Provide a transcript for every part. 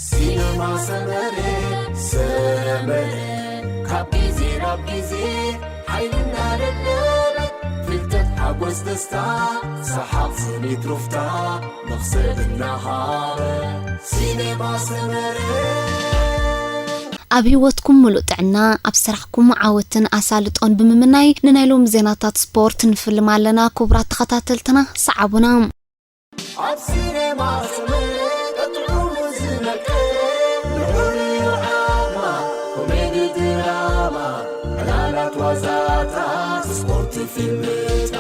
ሲነማ ሰመረ ሰመረ ካብ ግዜ ናብ ግዜ ሓይልና ደደበ ፍልጠት ሓጎስ ደስታ ሰሓቕ ስኒት ሩፍታ መኽሰብ እናሃበ ሲነማ ሰመረ ኣብ ህይወትኩም ሙሉእ ጥዕና፣ ኣብ ስራሕኩም ዓወትን ኣሳልጦን ብምምናይ ንናይ ሎሚ ዜናታት ስፖርት ንፍልም ኣለና። ክቡራት ተኸታተልትና ሰዓቡና። ኣብ ሲነማ ሰመረ ጥዑሙ ዝመቀረ ንዑሪ ዓማ ኮሜዲ ድራማ ዕላላት ዋዛታት ስፖርት ፊልምታት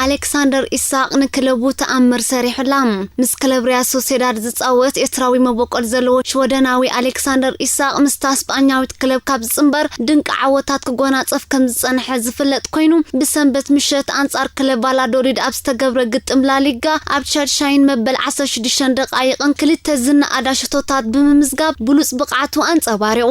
ኣሌክሳንደር ኢሳቕ ንክለቡ ተኣምር ሰሪሑላ። ምስ ክለብ ሪያል ሶሴዳድ ዝጻወት ኤርትራዊ መበቆል ዘለዎ ሽወደናዊ ኣሌክሳንደር ኢሳቕ ምስታ ስጳኛዊት ክለብ ካብ ዝጽንበር ድንቂ ዓወታት ክጎናጸፍ ከም ዝጸንሐ ዝፍለጥ ኮይኑ፣ ብሰንበት ምሸት ኣንጻር ክለብ ቫላዶሊድ ኣብ ዝተገብረ ግጥም ላሊጋ ኣብ ሻድሻይን መበል ዓሰርተ ሽዱሽተ ደቓይቕን ክልተ ዝነኣዳ ሽቶታት ብምምዝጋብ ብሉጽ ብቕዓቱ ኣንጸባሪቑ።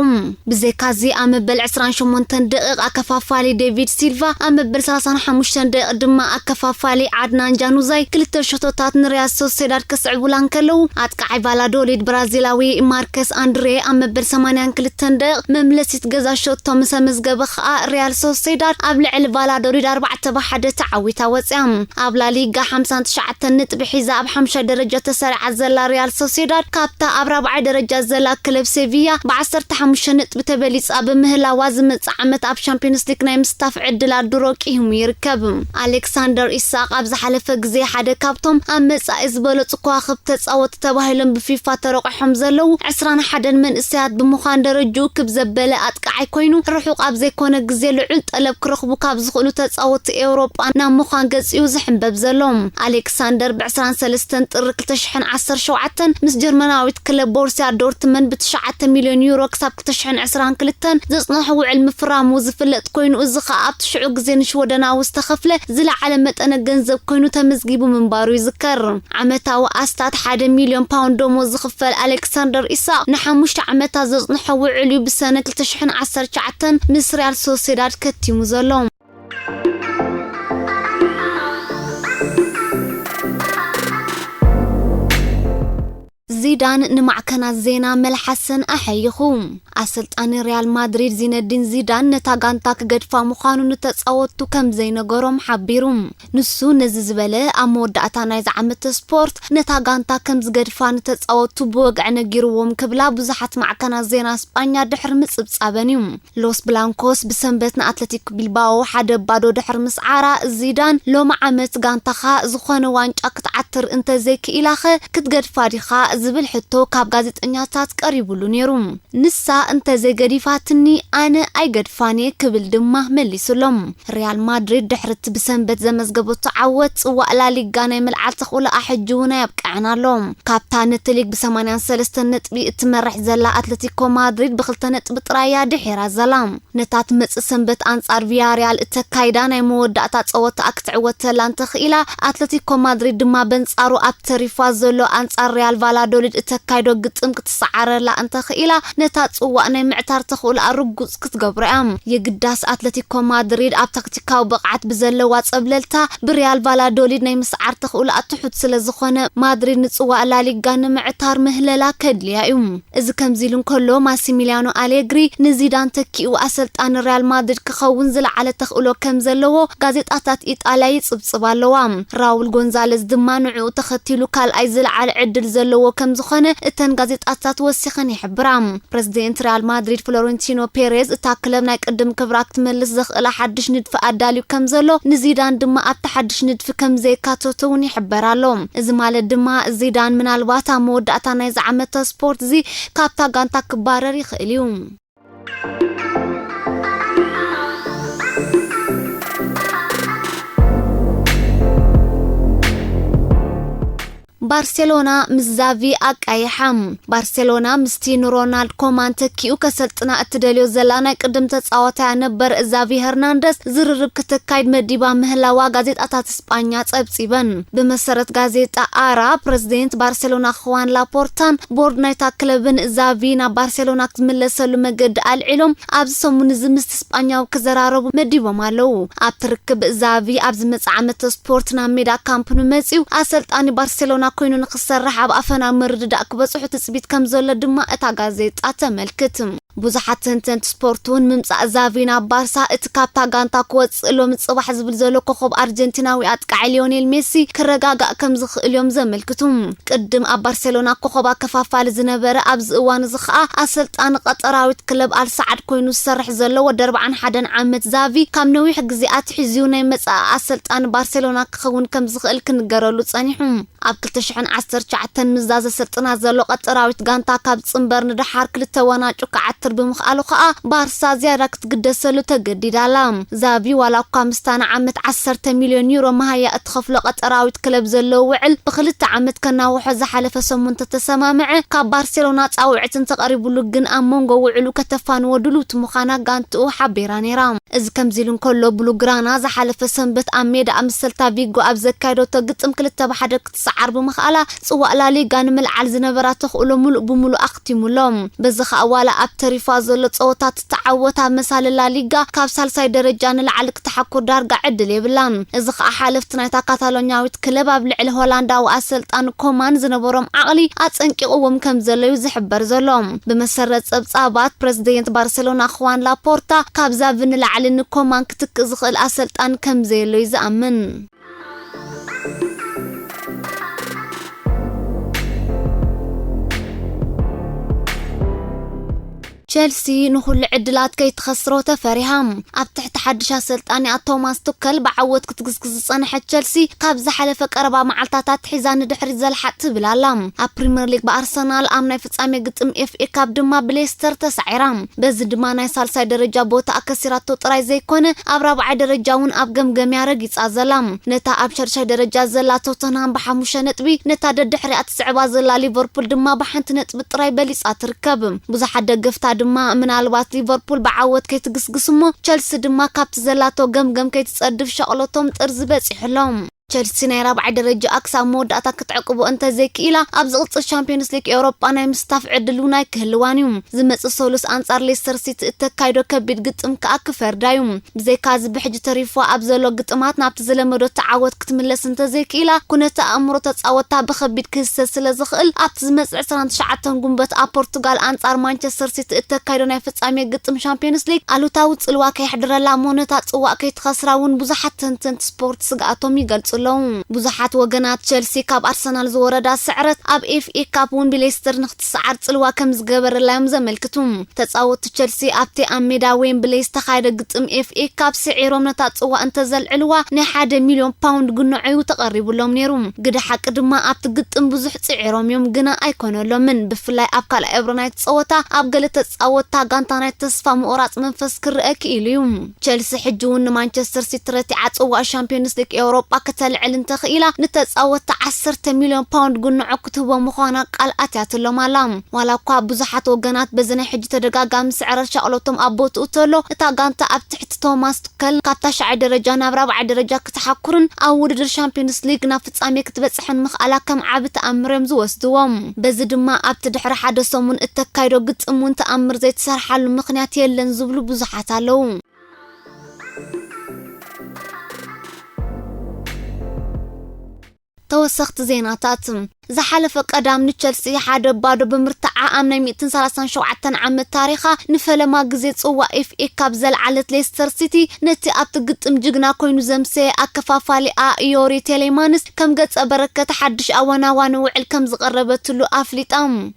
ብዘይካዚ ኣብ መበል ዕስራን ሸሞንተን ደቒቕ ኣከፋፋሊ ዴቪድ ሲልቫ፣ ኣብ መበል ሰላሳን ሓሙሽተን ደቒቕ ድማ ኣከፋፋሊ ዓድናን ጃኑዛይ ክልተ ሸቶታት ንሪያል ሶሴዳድ ከስዕቡላ እንከለዉ፣ ኣጥቃዓይ ቫላዶሊድ ብራዚላዊ ማርከስ ኣንድሬ ኣብ መበል ሰማንያን ክልተን ደቒቕ መምለሲት ገዛ ሸቶ ምስ ኣመዝገበ ኸኣ ሪያል ሶሴዳድ ኣብ ልዕሊ ቫላዶሊድ ኣርባዕተ ብ ሓደ ተዓዊታ ወጽያ። ኣብ ላሊጋ ሓምሳን ትሽዓተን ነጥቢ ሒዛ ኣብ ሓምሻይ ደረጃ ተሰሪዓ ዘላ ሪያል ሶሴዳድ ካብታ ኣብ ራብዓይ ደረጃ ዘላ ክለብ ሴቪያ ብዓሰርተ ሓሙሽተ ነጥቢ ተበሊጻ ብምህላዋ ዝመጽእ ዓመት ኣብ ሻምፒዮንስ ሊግ ናይ ምስታፍ ዕድላ ድሮ ቂሂሙ ይርከብ። ኣሌክሳንደር ኢሳቕ ኣብ ዝሓለፈ ግዜ ሓደ ካብቶም ኣብ መጻኢ ዝበለጹ ከዋኽብቲ ተጻወቲ ተባሂሎም ብፊፋ ተረቑሖም ዘለዉ ዕስራን ሓደን መንእሰያት ብምዃን ደረጅኡ ክብ ዘበለ ኣጥቃዓይ ኮይኑ ርሑቕ ኣብ ዘይኮነ ግዜ ልዑል ጠለብ ክረኽቡ ካብ ዝኽእሉ ተጻወቲ ኤውሮጳ ናብ ምዃን ገጺኡ ዝሕንበብ ዘሎ። ኣሌክሳንደር ብ ዕስራን ሰለስተን ጥሪ ክልተ ሽሕን ዓሰርተ ሸውዓተን ምስ ጀርመናዊት ክለብ ቦሩስያ ዶርትመንድ ብትሽዓተ ሚልዮን ዩሮ ክሳብ ክልተ ሽሕን ዕስራን ክልተን ዘጽንሖ ውዕል ምፍራሙ ዝፍለጥ ኮይኑ፣ እዚ ኸኣ ኣብቲ ሽዑ ግዜ ንሽወደናዊ ዝተኸፍለ ዝለዓለ መጠነ ገንዘብ ኮይኑ ተመዝጊቡ ምንባሩ ይዝከር። ዓመታዊ ኣስታት ሓደ ሚልዮን ፓውንድ ደሞዝ ዝኽፈል ኣሌክሳንደር ኢሳቕ ንሓሙሽተ ዓመታት ዘጽንሖ ውዕል እዩ ብሰነ ክልተ ሽሕን ዓሰርተ ትሽዓተን ምስ ሪያል ሶሴዳድ ከቲሙ ዘሎ። ዚዳን ንማዕከናት ዜና መልሓሰን ኣሐይኹ። ኣሰልጣኒ ሪያል ማድሪድ ዚነዲን ዚዳን ነታ ጋንታ ክገድፋ ምዃኑ ንተጻወትቱ ከም ዘይነገሮም ሓቢሩ። ንሱ ነዚ ዝበለ ኣብ መወዳእታ ናይዚ ዓመት ስፖርት ነታ ጋንታ ከም ዝገድፋ ንተጻወትቱ ብወግዒ ነጊርዎም ክብላ ብዙሓት ማዕከናት ዜና ስጳኛ ድሕሪ ምጽብጻበን እዩ። ሎስ ብላንኮስ ብሰንበት ንኣትለቲክ ቢልባኦ ሓደ ባዶ ድሕሪ ምስዓራ፣ ዚዳን ሎሚ ዓመት ጋንታኻ ዝኾነ ዋንጫ ክትዓትር እንተዘይክኢላኸ ክትገድፋ ዲኻ ዝብል ሕቶ ካብ ጋዜጠኛታት ቀሪቡሉ ነይሩ። ንሳ እንተዘይገዲፋትኒ ኣነ ኣይገድፋን እየ ክብል ድማ መሊሱሎም። ሪያል ማድሪድ ድሕሪ እቲ ብሰንበት ዘመዝገበቶ ዓወት ጽዋእ ላሊጋ ናይ ምልዓል ተኽእሎኣ ሕጂ እውን ኣየብቅዐን ኣሎ። ካብታ ነቲ ሊግ ብ ሰማንያን ሰለስተን ነጥቢ እትመርሕ ዘላ ኣትለቲኮ ማድሪድ ብክልተ ነጥቢ ጥራይ እያ ድሒራ ዘላ። ነታ ትመጽእ ሰንበት ኣንጻር ቪያሪያል እተካይዳ ናይ መወዳእታ ጸወታኣ ክትዕወት ተላ እንተኽኢላ፣ ኣትለቲኮ ማድሪድ ድማ በንጻሩ ኣብ ተሪፋ ዘሎ ኣንጻር ሪያል ቫላዶሊድ እተካይዶ ግጥም ክትሰዓረላ እንተኽኢላ፣ ነታ ጽዋእ ናይ ምዕታር ተኽእሎኣ ርጉጽ ክትገብሮ እያ። የግዳስ ኣትለቲኮ ማድሪድ ኣብ ታክቲካዊ ብቕዓት ብዘለዋ ጸብለልታ ብሪያል ቫላዶሊድ ናይ ምስዓር ተኽእሎኣ ትሑት ስለ ዝኾነ፣ ማድሪድ ንጽዋእ ላሊጋ ንምዕታር ምህለላ ከድልያ እዩ። እዚ ከምዚ ኢሉ እንከሎ፣ ማሲሚሊያኖ ኣሌግሪ ንዚዳን ተኪኡ ኣሰልጣኒ ሪያል ማድሪድ ክኸውን ዝለዓለ ተኽእሎ ከም ዘለዎ ጋዜጣታት ኢጣልያ ይጽብጽባ ኣለዋ። ራውል ጎንዛለዝ ድማ ንዕኡ ተኸቲሉ ካልኣይ ዝለዓለ ዕድል ዘለዎ ከም ዝኾነ እተን ጋዜጣታት ወሲኸን ይሕብራ። ፕረዚደንት ሪያል ማድሪድ ፍሎረንቲኖ ፔሬዝ እታ ክለብ ናይ ቅድም ክብራ ክትመልስ ዘኽእላ ሓድሽ ንድፊ ኣዳልዩ ከም ዘሎ፣ ንዚዳን ድማ ኣብቲ ሓድሽ ንድፊ ከም ዘየካተቶ እውን ይሕበር ኣሎ። እዚ ማለት ድማ ዚዳን ምናልባት ኣብ መወዳእታ ናይዚ ዓመት ስፖርት እዚ ካብታ ጋንታ ክባረር ይኽእል እዩ። ባርሴሎና ምስ ዛቪ ኣቃይሓ። ባርሴሎና ምስቲ ንሮናልድ ኮማን ተኪኡ ከሰልጥና እትደልዮ ዘላ ናይ ቅድም ተጻዋታያ ነበር ዛቪ ሄርናንደስ ዝርርብ ክተካይድ መዲባ ምህላዋ ጋዜጣታት ስጳኛ ጸብጺበን። ብመሰረት ጋዜጣ ኣራ፣ ፕረዚደንት ባርሴሎና ኹዋን ላፖርታን ቦርድ ናይታ ክለብን ዛቪ ናብ ባርሴሎና ክትምለሰሉ መገዲ ኣልዒሎም ኣብዚ ሰሙን እዚ ምስቲ ስጳኛዊ ክዘራረቡ መዲቦም ኣለዉ። ኣብቲ ርክብ ዛቪ ኣብዚ መጻኢ ዓመት ስፖርት ናብ ሜዳ ካምፕ ኑ መጺኡ ኣሰልጣኒ ባርሴሎና ኮይኑ ንክሰርሕ ኣብ ኣፈና ምርድዳእ ክበጽሑ ትጽቢት ከም ዘሎ ድማ እታ ጋዜጣ ተመልክት። ብዙሓት ተንተንቲ ስፖርት እውን ምምጻእ ዛቪ ናብ ባርሳ እቲ ካብታ ጋንታ ክወጽእ ሎሚ ጽባሕ ዝብል ዘሎ ኮኸብ ኣርጀንቲናዊ ኣጥቃዒ ሊዮኔል ሜሲ ክረጋጋእ ከም ዝኽእል እዮም ዘመልክቱ። ቅድም ኣብ ባርሴሎና ኮኸብ ኣከፋፋሊ ዝነበረ ኣብዚ እዋን እዚ ኸኣ ኣሰልጣኒ ቀጠራዊት ክለብ ኣልሳዓድ ኮይኑ ዝሰርሕ ዘሎ ወዲ ኣርባዓን ሓደን ዓመት ዛቪ ካብ ነዊሕ ግዜ ኣትሒዙ ናይ መጻኢ ኣሰልጣኒ ባርሴሎና ክኸውን ከም ዝኽእል ክንገረሉ ጸኒሑ። ኣብ ክልተ ሽሕን ዓሰርተ ትሽዓተን ምስዛ ዘሰልጥና ዘሎ ቀጠራዊት ጋንታ ካብ ጽንበር ንደሓር ክልተ ዋናጩ ክዓትር ብምኽኣሉ ኸኣ ባርሳ ዝያዳ ክትግደሰሉ ተገዲዳ ኣላ። ዛቪ ዋላ እኳ ምስታ ንዓመት ዓሰርተ ሚልዮን ዩሮ መሃያ እትኸፍሎ ቀጠራዊት ክለብ ዘለዎ ውዕል ብኽልተ ዓመት ከናውሖ ዝሓለፈ ሰሙን እንተተሰማምዐ፣ ካብ ባርሴሎና ጻውዒት እንተቐሪቡሉ ግን ኣብ መንጎ ውዕሉ ከተፋንዎ ድልውቲ ምዃና ጋንትኡ ሓቢራ ነይራ። እዚ ከምዚ ኢሉ እንከሎ፣ ብሉግራና ዝሓለፈ ሰንበት ኣብ ሜዳ ምስ ሰልታ ቪጎ ኣብ ዘካየደቶ ግጥም ክልተ ብ ሓደ ክትሰዓር ብምኽኣላ፣ ጽዋእ ላሊጋ ንምልዓል ዝነበራ ተኽእሎ ምሉእ ብምሉእ ኣኽቲሙሎ። በዚ ኸኣ ዋላ ኣብ ተሪፋ ዘሎ ጸወታ ትተዓወት፣ ኣብ መሳሊ ላሊጋ ካብ ሳልሳይ ደረጃ ንላዕሊ ክትሓኩር ዳርጋ ዕድል የብላን። እዚ ኸኣ ሓለፍቲ ናይታ ካታሎኛዊት ክለብ ኣብ ልዕሊ ሆላንዳዊ ኣሰልጣኒ ኮማን ዝነበሮም ዓቕሊ ኣጸንቂቕዎም ከም ዘሎ እዩ ዝሕበር ዘሎ። ብመሰረት ጸብጻባት፣ ፕረዚደንት ባርሴሎና ኹዋን ላፖርታ ካብ ዛቪ ንላዕሊ ንኮማን ክትክእ ዝኽእል ኣሰልጣኒ ከም ዘየሎ እዩ ዝኣምን። ቸልሲ ንኹሉ ዕድላት ከይትኸስሮ ተፈሪሃ። ኣብ ትሕቲ ሓድሽ ኣሰልጣኒ ቶማስ ቱከል ብዓወት ክትግስግስ ዝጸንሐት ቸልሲ፣ ካብ ዝሓለፈ ቀረባ መዓልታት ኣትሒዛ ንድሕሪት ዘልሓጥ ትብል ኣላ። ኣብ ፕሪምየር ሊግ ብኣርሰናል፣ ኣብ ናይ ፍጻሜ ግጥም ኤፍ ኤ ካፕ ድማ ብሌስተር ተሳዒራ። በዚ ድማ ናይ ሳልሳይ ደረጃ ቦታኣ ከሲራቶ ጥራይ ዘይኮነ፣ ኣብ ራብዓይ ደረጃ እውን ኣብ ገምገምያ ረጊጻ ዘላ። ነታ ኣብ ሻድሻይ ደረጃ ዘላ ቶተንሃም ብሓሙሽተ ነጥቢ፣ ነታ ደድሕሪኣ ትስዕባ ዘላ ሊቨርፑል ድማ ብሓንቲ ነጥቢ ጥራይ በሊጻ ትርከብ። ብዙሓት ደገፍታ ድማ ምናልባት ሊቨርፑል ብዓወት ከይትግስግስ እሞ፣ ቸልሲ ድማ ካብቲ ዘላቶ ገምገም ከይትጸድፍ ሸቕሎቶም ጥርዚ በጺሑ ኣሎ። ቸልሲ ናይ ራብዓይ ደረጃኣ ክሳብ መወዳእታ ክትዕቅቦ እንተዘይክኢላ፣ ኣብ ዝቕጽል ሻምፒዮንስ ሊግ ኤውሮጳ ናይ ምስታፍ ዕድል እውን ኣይክህልዋን እዩ። ዝመጽእ ሰሉስ ኣንጻር ሌስተር ሲቲ እተካይዶ ከቢድ ግጥም ከኣ ክፈርዳ እዩ። ብዘይካዚ ብሕጂ ተሪፍዋ ኣብ ዘሎ ግጥማት ናብቲ ዝለመዶ ተዓወት ክትምለስ እንተዘይክኢላ፣ ኩነተ ኣእምሮ ተጻወታ ብኸቢድ ክህሰስ ስለ ዝኽእል፣ ኣብቲ ዝመጽእ ዕስራን ትሽዓተን ጉንበት ኣብ ፖርቱጋል ኣንጻር ማንቸስተር ሲቲ እተካይዶ ናይ ፍጻሜ ግጥም ሻምፒዮንስ ሊግ ኣሉታዊ ጽልዋ ከየሕድረላ እሞ ነታ ጽዋእ ከይትኸስራ እውን ብዙሓት ተንተንቲ ስፖርት ስግኣቶም ይገልጹ ኣለዉ። ብዙሓት ወገናት ቸልሲ ካብ ኣርሰናል ዝወረዳ ስዕረት ኣብ ኤፍ ኤ ካፕ እውን ብሌስተር ንክትሰዓር ጽልዋ ከም ዝገበረላ እዮም ዘመልክቱ። ተጻወትቲ ቸልሲ ኣብቲ ኣብ ሜዳ ዌምብሌይ ዝተኻየደ ግጥም ኤፍ ኤ ካፕ ስዒሮም ነታ ጽዋእ እንተዘልዕልዋ ናይ ሓደ ሚልዮን ፓውንድ ግንዖ እዩ ተቐሪቡሎም ነይሩ። ግደ ሓቂ ድማ ኣብቲ ግጥም ብዙሕ ጽዒሮም እዮም፣ ግና ኣይኮነሎምን። ብፍላይ ኣብ ካልኣይ እብሮ ናይቲ ጸወታ ኣብ ገለ ተጻወትታ ጋንታ ናይ ተስፋ ምቑራጽ መንፈስ ክረአ ክኢሉ እዩ። ቸልሲ ሕጂ እውን ንማንቸስተር ሲቲ ረቲዓ ጽዋእ ሻምፒዮንስ ሊግ ኤውሮጳ ከተልዕል እንተኽኢላ፣ ንተጻወትቲ ዓሰርተ ሚልዮን ፓውንድ ግንዖ ክትህቦ ምዃና ቃል ኣትያትሎም ኣላ። ዋላ እኳ ብዙሓት ወገናት በዚ ናይ ሕጂ ተደጋጋሚ ስዕረት ሻቕሎቶም ኣብ ቦትኡ ተሎ፣ እታ ጋንታ ኣብ ትሕቲ ቶማስ ቱከል ካብ ታሽዓይ ደረጃ ናብ ራብዓይ ደረጃ ክትሓኩርን ኣብ ውድድር ሻምፒዮንስ ሊግ ናብ ፍጻሜ ክትበጽሕን ምኽኣላ ከም ዓቢ ተኣምር እዮም ዝወስድዎ። በዚ ድማ ኣብቲ ድሕሪ ሓደ ሰሙን እተካይዶ ግጥም እውን ተኣምር ዘይትሰርሓሉ ምኽንያት የለን ዝብሉ ብዙሓት ኣለዉ። ተወሰኽቲ ዜናታት። ዝሓለፈ ቀዳም ንቸልሲ ሓደ ባዶ ብምርትዓ ኣብ ናይ ሚእትን ሰላሳን ሸውዓተን ዓመት ታሪኻ ንፈለማ ግዜ ጽዋ ኤፍ ኤ ካብ ዘልዓለት ሌስተር ሲቲ፣ ነቲ ኣብቲ ግጥም ጅግና ኮይኑ ዘምሰየ ኣከፋፋሊኣ ዮሪ ቴሌማንስ ከም ገጸ በረከት ሓድሽ ኣዋናዋኒ ውዕል ከም ዝቐረበትሉ ኣፍሊጣ።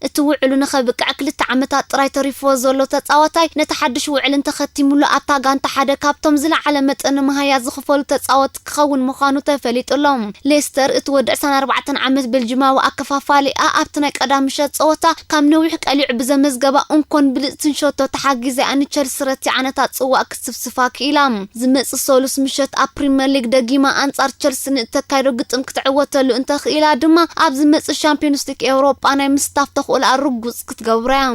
እቲ ውዕሉ ንኸብቅዕ ክልተ ዓመታት ጥራይ ተሪፍዎ ዘሎ ተጻዋታይ፣ ነቲ ሓድሽ ውዕል እንተኸቲሙሉ ኣብታ ጋንታ ሓደ ካብቶም ዝለዓለ መጠን መሃያ ዝኽፈሉ ተጻወትቲ ክኸውን ምዃኑ ተፈሊጡ ኣሎ። ሌስተር፣ እቲ ወዲ ዕስራን ኣርባዕተን ዓመት ቤልጂማዊ ኣከፋፋሊኣ ኣብቲ ናይ ቀዳም ምሸት ጸወታ ካብ ነዊሕ ቀሊዑ ብዘመዝገባ እንኮን ብልጽትን ሸቶ ተሓጊዛ እያ ንቸልሲ ረቲዓ ነታ ጽዋእ ክትስፍስፋ ክኢላ። ዝመጽእ ሰሉስ ምሸት ኣብ ፕሪምየር ሊግ ደጊማ ኣንጻር ቸልሲ ንእተካይዶ ግጥም ክትዕወተሉ እንተኽኢላ ድማ፣ ኣብ ዝመጽእ ሻምፒዮንስ ሊግ ኤውሮጳ ናይ ምስታፍ ተኽእሎኣ ርጉጽ ክትገብሮ እያ።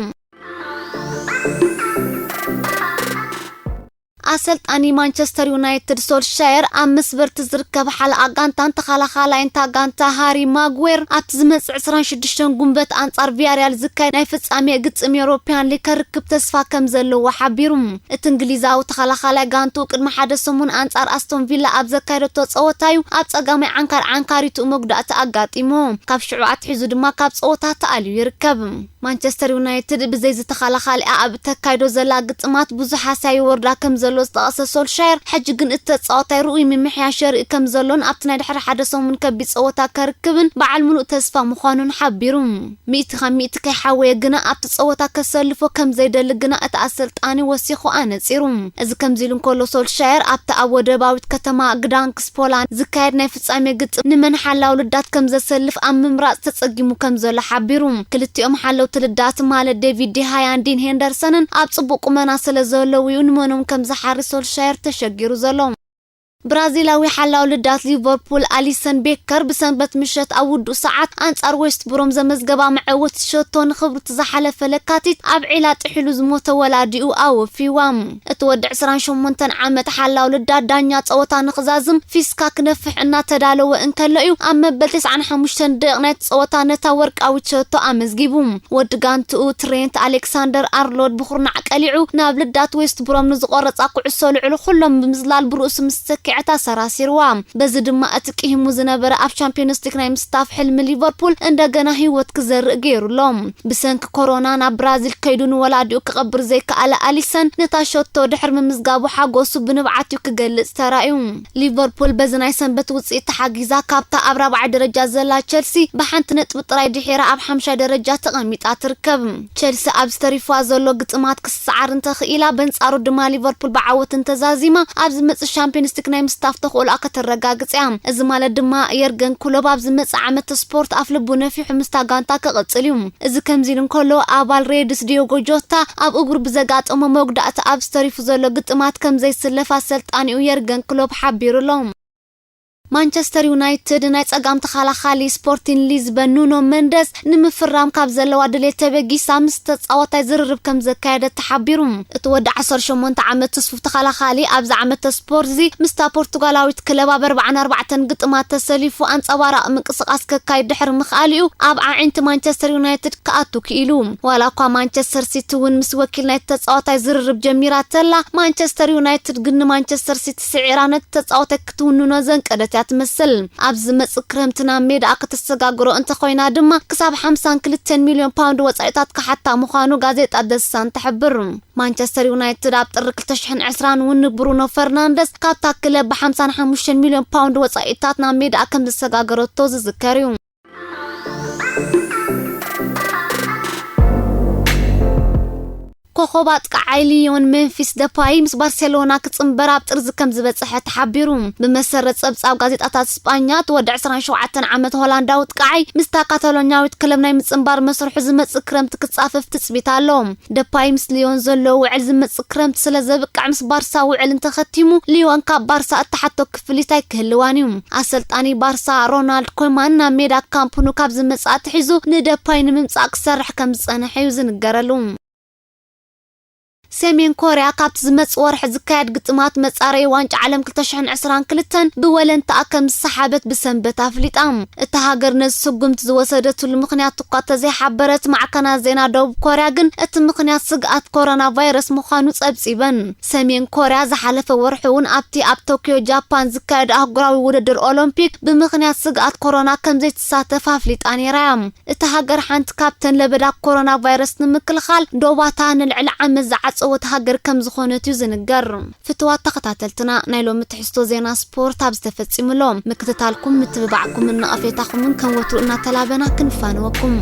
ኣሰልጣኒ ማንቸስተር ዩናይትድ ሶልሻየር ኣብ መስበርቲ ዝርከብ ሓለቓ ጋንታን ተኸላኻላይን እታ ጋንታ ሃሪ ማግዌር ኣብቲ ዝመጽእ ዕስራን ሽዱሽተን ጉንበት ኣንጻር ቪያሪያል ዝካየድ ናይ ፍጻሜ ግጥም ኤውሮፕያን ሊግ ከርክብ ተስፋ ከም ዘለዎ ሓቢሩ። እቲ እንግሊዛዊ ተኸላኻላይ ጋንቱ ቅድሚ ሓደ ሰሙን ኣንጻር ኣስቶን ቪላ ኣብ ዘካየደቶ ጸወታ እዩ ኣብ ጸጋማይ ዓንካር ዓንካሪቱ መጉዳእቲ ኣጋጢሞ። ካብ ሽዑ ኣትሒዙ ድማ ካብ ጸወታ ተኣልዩ ይርከብ። ማንቸስተር ዩናይትድ ብዘይ ዝተኸላኻሊ ኣብ ተካይዶ ዘላ ግጥማት ብዙሕ ሃስያ ይወርዳ ከም ዘሎ ዝጠቐሰ ሶልሻየር፣ ሕጂ ግን እቲ ተጻዋታይ ርኡይ ምምሕያሽ የርኢ ከም ዘሎን ኣብቲ ናይ ድሕሪ ሓደ ሰሙን ከቢድ ጸወታ ከርክብን በዓል ምሉእ ተስፋ ምዃኑን ሓቢሩ። ሚእቲ ካብ ሚእቲ ከይሓወየ ግና ኣብቲ ጸወታ ከሰልፎ ከም ዘይደሊ ግና እቲ ኣሰልጣኒ ወሲኹ ኣነጺሩ። እዚ ከምዚ ኢሉ እንከሎ ሶልሻየር ኣብቲ ኣብ ወደባዊት ከተማ ግዳንክስ ፖላንድ ዝካየድ ናይ ፍጻሜ ግጥም ንመን ሓላው ልዳት ከም ዘሰልፍ ኣብ ምምራጽ ተጸጊሙ ከም ዘሎ ሓቢሩ። ክልቲኦም ሓለውቲ ልዳት ማለት ዴቪድ ዲሃያን ዲን ሄንደርሰንን ኣብ ጽቡቕ ቁመና ስለ ዘለዉ እዩ ንመኖም ከም ዝሓሪ ሶልሻየር ተሸጊሩ ዘሎ። ብራዚላዊ ሓላው ልዳት ሊቨርፑል ኣሊሰን ቤከር ብሰንበት ምሸት ኣብ ውዱእ ሰዓት ኣንጻር ዌስት ብሮም ዘመዝገባ መዐወቲ ሸቶ ንኽብርቲ ዝሓለፈ ለካቲት ኣብ ዒላ ጥሒሉ ዝሞተ ወላዲኡ ኣወፊዋ። እቲ ወዲ ዕስራን ሸሞንተን ዓመት ሓላው ልዳት ዳኛ ጸወታ ንኽዛዝም ፊስካ ክነፍሕ እናተዳለወ እንከሎ እዩ ኣብ መበል ተስዓን ሓሙሽተን ደቂቕ ናይቲ ጸወታ ነታ ወርቃዊት ሸቶ ኣመዝጊቡ። ወዲ ጋንትኡ ትሬንት ኣሌክሳንደር ኣርሎድ ብኹርናዕ ቀሊዑ ናብ ልዳት ዌስት ብሮም ንዝቆረጻ ኩዕሶ ልዕሊ ኩሎም ብምዝላል ብርእሱ ምስ ተኪዐ ተሰራሲርዋ። በዚ ድማ እቲ ቅሂሙ ዝነበረ ኣብ ቻምፒዮንስ ሊግ ናይ ምስታፍ ሕልሚ ሊቨርፑል እንደገና ህይወት ክዘርእ ገይሩ ኣሎ። ብሰንኪ ኮሮና ናብ ብራዚል ከይዱ ንወላዲኡ ክቐብር ዘይከኣለ ኣሊሰን ነታ ሸቶ ድሕሪ ምምዝጋቡ ሓጎሱ ብንብዓት እዩ ክገልጽ ተራእዩ። ሊቨርፑል በዚ ናይ ሰንበት ውጽኢት ተሓጊዛ ካብታ ኣብ ራብዓይ ደረጃ ዘላ ቸልሲ ብሓንቲ ነጥቢ ጥራይ ድሒራ ኣብ ሓምሻይ ደረጃ ተቐሚጣ ትርከብ። ቸልሲ ኣብዚ ተሪፍዋ ዘሎ ግጥማት ክስዓር እንተኽኢላ፣ በንጻሩ ድማ ሊቨርፑል ብዓወት እንተዛዚማ ኣብ ዝመጽእ ሻምፒዮንስ ሊግ ናይ ምስታፍ ተኽእሎኣ ከተረጋግጽ እያ። እዚ ማለት ድማ የርገን ክሎፕ ኣብ ዝመጽእ ዓመት ስፖርት ኣፍ ልቡ ነፊሑ ምስታ ጋንታ ክቕጽል እዩ። እዚ ከምዚ ኢሉ እንከሎ፣ ኣባል ሬድስ ዲዮጎ ጆታ ኣብ እግሩ ብዘጋጠሞ መጉዳእቲ ኣብ ዝተሪፉ ዘሎ ግጥማት ከም ዘይስለፍ ኣሰልጣኒኡ የርገን ክሎፕ ሓቢሩ ኣሎ። ማንቸስተር ዩናይትድ ናይ ጸጋም ተኸላኻሊ ስፖርቲን ሊዝበን ኑኖ መንደስ ንምፍራም ካብ ዘለዋ ድሌት ተበጊሳ ምስ ተጻዋታይ ዝርርብ ከም ዘካየደት ተሓቢሩ። እቲ ወዲ ዓሰርተ ሸሞንተ ዓመት ተስፉ ተኸላኻሊ ኣብዚ ዓመት ስፖርት እዚ ምስታ ፖርቱጋላዊት ክለብ ኣብ ኣርባዓን ኣርባዕተን ግጥማት ተሰሊፉ ኣንጸባራቒ ምንቅስቓስ ከካይድ ድሕሪ ምኽኣሉ እዩ ኣብ ኣዒንቲ ማንቸስተር ዩናይትድ ክኣቱ ክኢሉ። ዋላ እኳ ማንቸስተር ሲቲ እውን ምስ ወኪል ናይቲ ተጻዋታይ ዝርርብ ጀሚራ ተላ፣ ማንቸስተር ዩናይትድ ግን ንማንቸስተር ሲቲ ስዒራ ነቲ ተጻዋታይ ክትውንኖ ዘንቀደት እያ ትመስል። ኣብ ዝመጽእ ክረምቲ ናብ ሜዳኣ ከተሰጋግሮ እንተኾይና ድማ ክሳብ ሓምሳን ክልተን ሚልዮን ፓውንድ ወጻኢታት ክሓታ ምዃኑ ጋዜጣ ደሳን ትሕብር። ማንቸስተር ዩናይትድ ኣብ ጥሪ ክልተ ሽሕን ዕስራን እውን ንብሩኖ ፈርናንደስ ካብታ ክለብ ብ ሓምሳን ሓሙሽተን ሚልዮን ፓውንድ ወጻኢታት ናብ ሜዳኣ ከም ዘሰጋገረቶ ዝዝከር እዩ። ኮኾብ ኣጥቃዓይ ሊዮን ሜምፊስ ደፓይ ምስ ባርሴሎና ክጽንበር ኣብ ጥርዚ ከም ዝበጽሐ ተሓቢሩ። ብመሰረት ጸብጻብ ጋዜጣታት ስጳኛ፣ እቲ ወዲ ዕስራን ሸውዓተን ዓመት ሆላንዳዊ ኣጥቃዓይ ምስታ ካታሎኛዊት ክለብ ናይ ምጽንባር መስርሑ ዝመጽእ ክረምቲ ክጻፈፍ ትጽቢት ኣሎ። ደፓይ ምስ ሊዮን ዘሎ ውዕል ዝመጽእ ክረምቲ ስለ ዘብቅዕ፣ ምስ ባርሳ ውዕል እንተኸቲሙ፣ ሊዮን ካብ ባርሳ እትሓቶ ክፍሊት ኣይክህልዋን እዩ። ኣሰልጣኒ ባርሳ ሮናልድ ኮማን ናብ ሜዳ ካምፕ ኑ ካብ ዝመጽእ ኣትሒዙ ንደፓይ ንምምጻእ ክሰርሕ ከም ዝጸንሐ እዩ ዝንገረሉ። ሰሜን ኮርያ ካብቲ ዝመጽእ ወርሒ ዝካየድ ግጥማት መጻረዪ ዋንጫ ዓለም ክልተ ሽሕን ዕስራን ክልተን ብወለንታኣ ከም ዝሰሓበት ብሰንበት ኣፍሊጣ። እታ ሃገር ነዚ ስጉምቲ ዝወሰደትሉ ምኽንያት እኳ እንተዘይሓበረት፣ ማዕከናት ዜና ደቡብ ኮርያ ግን እቲ ምኽንያት ስግኣት ኮሮና ቫይረስ ምዃኑ ጸብጺበን። ሰሜን ኮርያ ዝሓለፈ ወርሒ እውን ኣብቲ ኣብ ቶክዮ ጃፓን ዝካየድ ኣህጉራዊ ውድድር ኦሎምፒክ ብምኽንያት ስግኣት ኮሮና ከም ዘይትሳተፍ ኣፍሊጣ ነይራ እያ። እታ ሃገር ሓንቲ ካብተን ለበዳ ኮሮና ቫይረስ ንምክልኻል ዶባታ ንልዕሊ ዓመት ዝዓጸወት ሃገር ከም ዝኾነት እዩ ዝንገር። ፍትዋት ተኸታተልትና፣ ናይ ሎሚ ትሕዝቶ ዜና ስፖርት ኣብዚ ተፈጺሙ ኣሎ። ምክትታልኩም ምትብባዕኩምን ነቐፌታኹምን ከም ወትሩ እናተላበና ክንፋነወኩም።